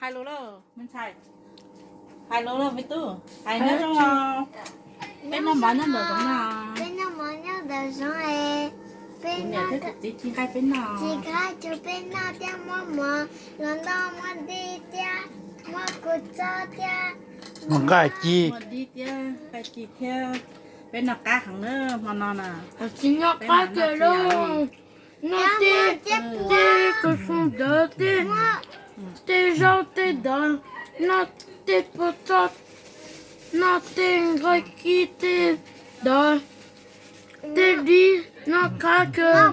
Hais lus lauj me ntxhais, hais lus lauj me tub, hais nyob zoo os. Peb noj mov nyob ntawm zoov no. Peb noj mov nyob ntawm zoov es, peb noj, txiv nqaij peb noj, txiv nqaij cog peb noj thiab muab mov los noj, muab dib thiab, muab kua txob thiab, muab nqaij ci, muab dib thiab nqaij ci thiab. Peb noj qab heev na hmo no na. Tsis noj qab kiag lauj. Noj tej, tej kua su ntawd, tej, tej zaub tej ntawd, noj tej kua txob, noj tej nqaij ci tej ntawd, tej dib, noj qab kiag.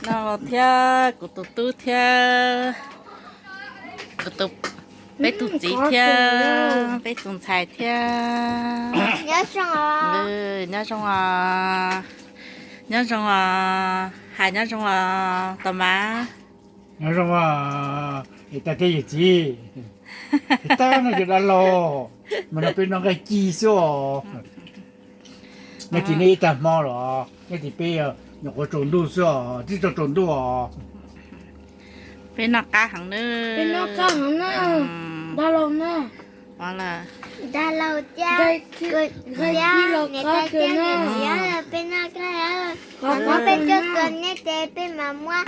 Noj thiab kuv tus tub thiab, kuv tus, peb tus txiv thiab, peb tus ntxhais thiab. Nyob zoo os, nyob zoo os, hais nyob zoo os Tom Mas. Nyob zoo os, niam tais thiab yawm txiv. Tab no yog dab laug, mas no peb noj nqaij ci xwb os. Nej tim nej ib tag hmo los nej tim peb nyuam qhuav tsaus ntuj xwb os, twb tsaus tsaus ntuj os. Peb noj qab heev na. Peb noj qab heev na. Dab laug na. Dab laug thiab, niam tais thiab yawm txiv, peb noj qab, peb tuaj tos nej ces peb mam muab,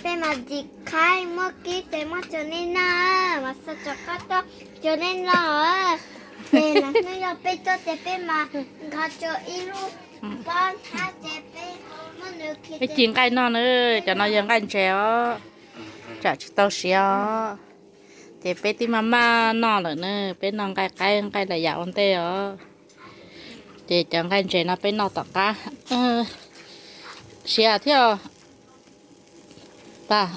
peb mam tsis qhaib, muab kib ces muab rau nej noj, mas xa rov qab tuaj rau nej noj. Ces lwm hnub yog peb tuaj ces peb mam nqa rau ib lub pob nthab ces peb muab nws khi. Peb ci nqaij noj na, cov no yog nqaij ntses os, tsam tsis tau siav os. Ces peb twb maj maj noj lawm na, peb noj nqaij qaib nqaij lawm yam ua ntej os. Ces cov nqaij ntses no peb noj tom qab siav thiab. Pas,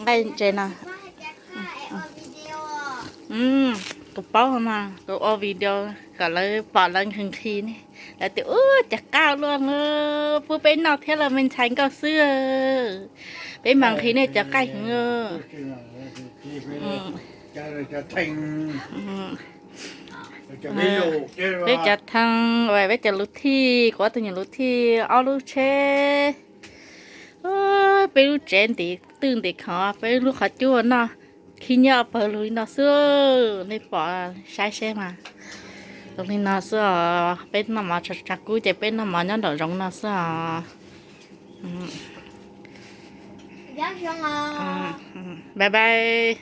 nqaij ntses no, kuv paub mas kuv ua video kom lawv pom lawv nqhis nqhis ne. Lawv tias ub, cov qab luaj, pub peb noj thiab los me ntxhais nkauj xwb. Peb mas nqhis nej cov nqaij heev. Peb cov thee, peb cov lub thij, kuv ob tug nyuam lub thij, ob lub tsheb, peb lub tsev ntiv twj ntiv khoov, peb lub qhov cub noj khib nyiab pawg lug li no xwb. Nej pom saib seb mas, zoo li no xwb os. Peb noj mov tshav kub ces peb noj mov nyob nraum zoov no xwb os. Bye bye.